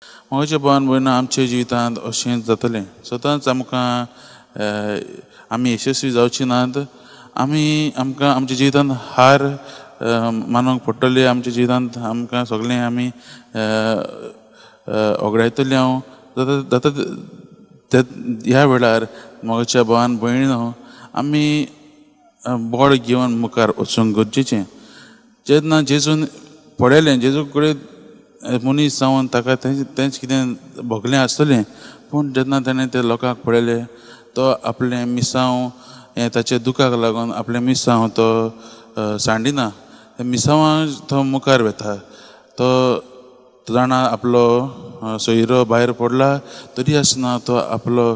म्हज्या भावान भयणां, आमच्या जिवितांत अशेंच जातलें. सदांच आमकां आमी यशस्वी जावची नात, आमी आमकां आमच्या जिवितांत हार मानूंक पडटली. आमच्या जिवितांत आमकां सगळें आमी ओगडायतलें हांव जाता जाता. ह्या वेळार म्हज्या भावान भयणीनो, आमी बळ घेवन मुखार वचूंक गरजेचें. जेन्ना जेजून पळयलें, जेजू कडेन मनीस जावन ताका तेंच कितें भोगलें आसतलें, पूण जेन्ना ताणें ते लोकांक पळयलें, तो आपलें मिसांव हें ताच्या दुखाक लागून आपलें मिसांव तो सांडिना, मिसांवां तो मुखार वता. तो जाणा आपलो सोयरो भायर पडला तरी आसतना तो आपलो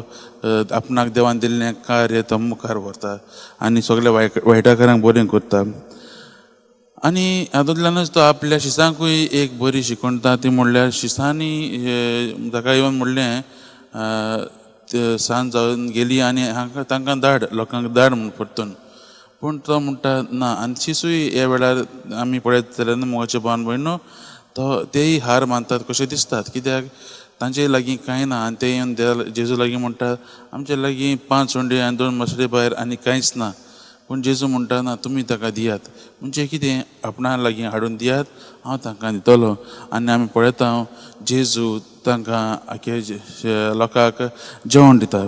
आपणाक देवान दिल्लें कार्य तो मुखार व्हरता आनी सगल्या वायटाकारांक बरें करता. आनी हातूंतल्यानूच तो आपल्या शिसांकूय एक बरी शिकवणता, ती म्हणल्यार शिसांनी ताका येवन म्हणलें, सांज जावन गेली आनी हांकां तांकां धाड, लोकांक धाड म्हूण परतून. पूण तो म्हणटा ना. आनी शिसूय ह्या वेळार आमी पळयत जाल्यार मोगाचे भावान भयणो, तो तेय हार मानतात कशें दिसतात, कित्याक तांचे लागीं कांय ना. आनी ते येवन जेजू लागीं म्हणटात, आमचे लागीं 5 उंडे आनी 2 मसळे भायर आनी कांयच ना. पूण जेजू म्हणटा ना, तुमी ताका दियात, म्हणजे कितें आपणा लागीं हाडून दियात, हांव तांकां दितलो. आनी आमी पळयता जेजू तांकां आख्या लोकांक जेवण दिता.